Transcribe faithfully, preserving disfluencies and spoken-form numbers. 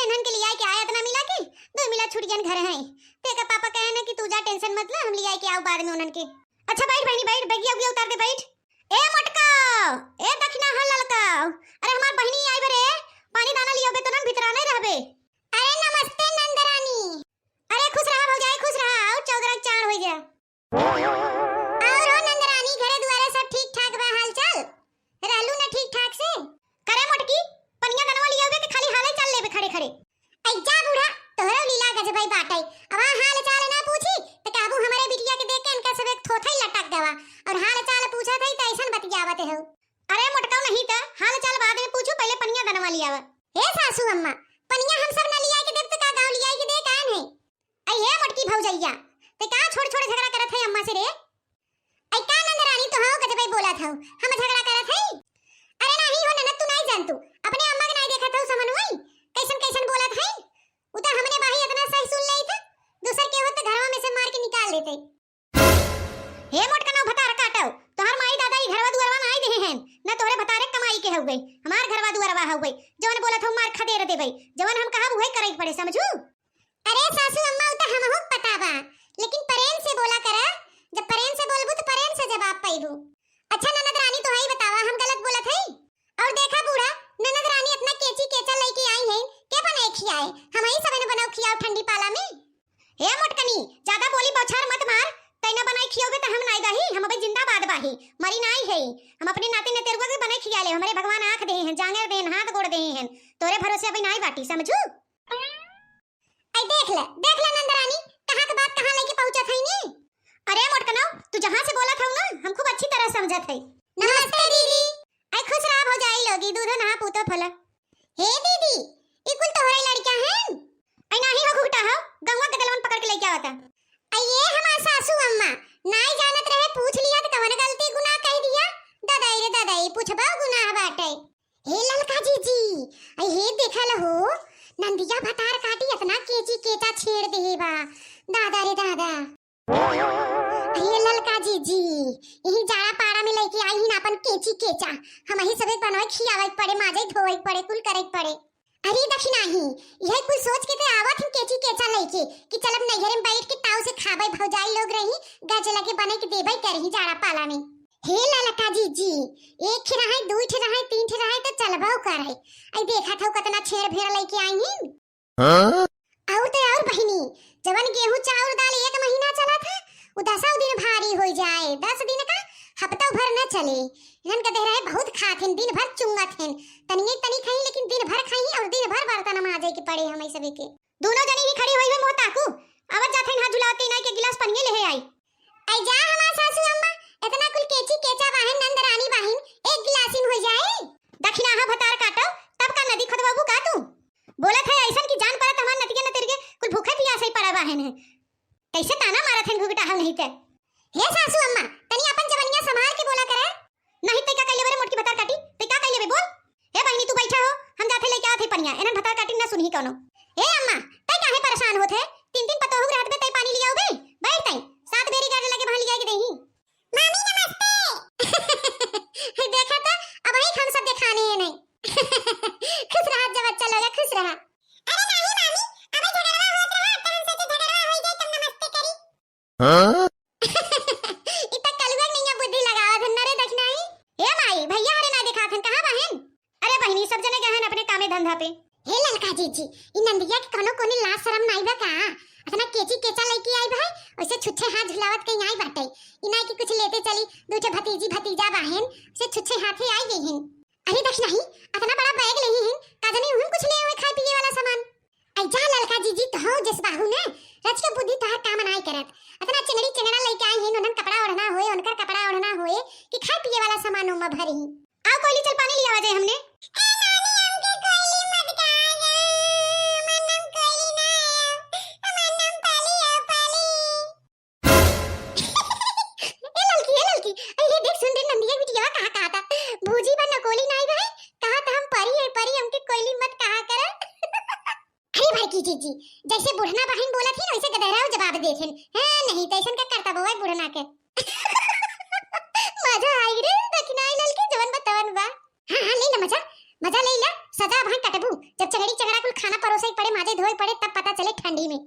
इन्हन के लियाई के आए इतना मिला के, दो मिला छूट गयन घर हैं। ते का पापा कहे ना कि तू जा, tension मत ले, हम लियाई के आउ बाद में उन्हन के। अच्छा बैठ बहिनी बैठ, बैगिया उगिया उतार दे बैठ। ए मोटका, ए दखिना हो ललका, अरे हमार बहिनी आई बरे, पानी दाना लियो बे तो नन भीतरा नहीं रहबे। अरे नमस्ते नंदरानी। अरे खुश रहा भौजाई खुश रहा, और चौदरा चार हो जा। और हो नंदरानी, घरे दुआरे सब ठीक ठाक बा, हाल चाल? रहलू ना ठीक ठाक से? करे मोटकी, पनिया दनवा लियावे के खाली हाले चाल लेबे खड़े खड़े। ऐ जा बूढ़ा, तोहरो लीला गजबई बाटई। अब हाल चाल ना पूछी, त कहबू हमरे बिटिया के देख के इनका सब एक थोथई लटक गवा। और हाल चाल पूछत हई त ऐसन बतियावत हो। अरे मोटका नहीं त, हाल चाल बाद में पूछू, पहले पनिया दनवा लियावा। हे सासू अम्मा, पनिया हम सब ना लिया के देब त का गाँव लिया के दे कान है? अई हे मोटकी भौजैया, ते का छोड़ छोड़ झगड़ा करत है अम्मा से रे? अई का नंद रानी, तोहउ गजबई बोलत हउ, हम झगड़ा करत हई? अरे नाही हो ननद, तू नाही जानतू, अपने अम्मा के नाही देखत हउ समन होई, कैसन कैसन बोलत हई। उ त हमने बाही इतना सही सुन लेई थे, दूसर के होत त घरवा में से मार के निकाल लेते। हे मोटकनऊ भतार काटव, तोहर माई दादा ई घरवा दुआरवा नाही देहे हैं, न तोहरे भतारे कमाई के हउवे, हमार घरवा दुआरवा हउवे, जवन बोलत हउ मार खदेर देबे, जवन हम कहब उहे करे के पड़े, समझू? अरे सासू अम्मा, उ त हमहू के पता बा, लेकिन प्रेम से बोला करा, जब प्रेम से बोलबू त प्रेम से जवाब पइबू। अच्छा ननद रानी, तोहई बतावा, हम गलत बोलत हई? और देखा बूढ़ा, ननद रानी इतना केची केचा लइके आई हैं, के बनाए खियाए? हमही सबन बनाउ खियाउ ठंडी पाला में। हे मोटकनी, ज्यादा बोली बौछार मत मार, तैना बनाई खियौबे त हम नाई बाही, हम अबे जिंदाबाद बाही, मरी नाई है, हम अपने नाते नतेरुआ के बनाई खिया ले, हमरे भगवान आँख देहे हैं, जांगर देहे हैं, हाथ गोड़ देहे हैं, तोरे भरोसे अबे नाई बाटी, समझू? आई देख ले, देख ले नंदरानी, कहाँ के बात कहाँ लेके पहुँचत है नी? अरे मोटकनऊ, तू जहाँ से बोलत हऊ ना, हम खूब अच्छी तरह समझत है। नमस्ते दीदी। आई खुश रहा भौजाई लोगी, दूधो नहा पूतो फल। हे दीदी, ई कुल तोहरे लड़का हैं? आई नाही हो घुघटा हो, गंगवा के दलवन पकड़ के लेके आवता। आई ये हमार सासू अम्मा, नाई जानत रहे, पूछ लिया त कवन गलती गुनाह कह दिया। दादाई रे दादाई, पूछबा गुनाह बाटे। हे ललका जीजी, आई हे देखल हो, नंदिया भतार काटी इतना केची केचा छेड़ देहे बा। दादा रे दादा। अरे ललका जीजी, यही जाड़ा पाड़ा में लेके आई ही ना अपन केची केचा। हमही सबे बनवे खियावे के पड़े, माजे धोवे के पड़े, कुल करे के पड़े। अरे दखिनाही, यह कुल सोच के ते आवत ही केची केचा लेके कि चलब नैहरे में बैठ के ताऊ से खाबे, भौजाई लोग रही, गज लगे बने के देबे करही जाड़ा पाला में। हे ललका जीजी, एक ठे रहे, दुई ठे रहे, तीन ठे रहे त चलबो करे। आई देखत हउ कतना छेड़ भेड़ लेके आई ही। हाँ? और तो और बहिनी, जवन गेहूं चाउर दाल एक महीना चलत है, उ दसौ दिन भारी हो जाए, दस दिन का हफ्तौ भर न चले। इनन के देह रहे बहुत खात हैं, दिन भर चुंगत हैं, तनिए तनी खाई लेकिन दिन भर खाई और दिन भर बर्तन माजे के पड़े हमें सभी के। दोनों जनी ही खड़ी हुई हुई मोह ताकू, आवत जात हैं हाथ झुलावत के इनाई के गिलास पनिए लेहे आई। आई जा हमार सासू अम्मा, इतना कुल केची केचा बाहिन नंद रानी बाहिन, एक गिलासिन हो जाए। दखिनाहा भतार काटो, तब का नदी खोदवाबू का तू? बोलत है ऐसन कि जान परत हमार नतिया नतिरगे कुल भूखे पियासे ही पड़ा बाहिन है। कैसे ताना मारत हैं घुघटा हो नहीं ते। हे सासू अम्मा, तनी अपन जवनिया संभाल के बोला करे। नहीं ते का कइले बरे मोटकी भतार काटी, ते का कइले बे बोल। हे बहिनी तू बैठा हो, हम जाते लेके आते पनिया, एनन भतार काटी ना सुनही कौनो। हे अम्मा, तै काहे परेशान होत है? तीन तीन पतोहू रहत बे तै पानी लियाओ बे, बैठ तई, सात बेरी गाज लगे वहां लिया के देही। मामी नमस्ते। हे देखा तो, अब ही हम सब दिखाने हैं नहीं। खुश रहा जब अच्छा लगा, खुश रहा। अरे नहीं मामी, अबे झगड़वा होत रहा, तब हम सोचे झगड़वा हो जाए तब नमस्ते करी। हाँ? ई त कलुआ नैया बुद्धि लगावत हन, नरे दखिनाही। ए माई, भैया हरे ना देखात हन, कहाँ बहिन? अरे बहिनी, सब जने गए हैं अपने कामे धंधा पे। हे ललका जीजी, ई नंदिया के कौनो कोने लाज शरम नाई बा का? अतना केची केचा लइके आई बा, वैसे छुच्छे हाथ झुलावत कहीं आई बाटे। ई नाई कि कुछ लेते चली, दू ठे भतीजी भतीजा बाहेन, से छुच्छे हाथे आई गई हिन। अरे दखिनाही, अतना बड़ा बैग लेही हिन, का जने उहम कुछ ले आवे खाए पिए वाला सामान। आई जा ललका जीजी, तोहू जस बाहू ने, रच के बुद्धि तोहार काम नाई करत। अतना चिंगड़ी चिंगड़ा लइके आई हिन, उन्हन कपड़ा ओढ़ना होए, उनकर कपड़ा ओढ़ना होए, कि खाए पिए वाला सामान ओमा भरी। आओ कोयली, चल पानी लियावा जाए हमने। ए नानी, हमके कोयली मत कहा जा, हमार नाम कोयली ना है, हमार नाम पाली है, पाली। ए ललकी, ए ललकी, अरे ये देख, सुन रे, नंदिया बिटिया कहा कहा था, भूजी बा नकोली नाई बा, कहा था हम परी है, परी, हमके कोयली मत कहा कर। अरे बड़की जीजी, जैसे बुढ़ना बहिन बोलत ही, वैसे गदहरा जवाब देत हैं। हाँ, नहीं तो ऐसन का करता बउआ बुढ़ना के। मजा आई रे, दखिनाही ललकी जवन बा तवन बा। हाँ, हाँ, ले ले मजा, मजा ले ले, सजा वहाँ कटबू, जब चंगड़ी चंगड़ा कुल खाना परोसे पड़े, माजे धोए पड़े, तब पता चले ठंडी में।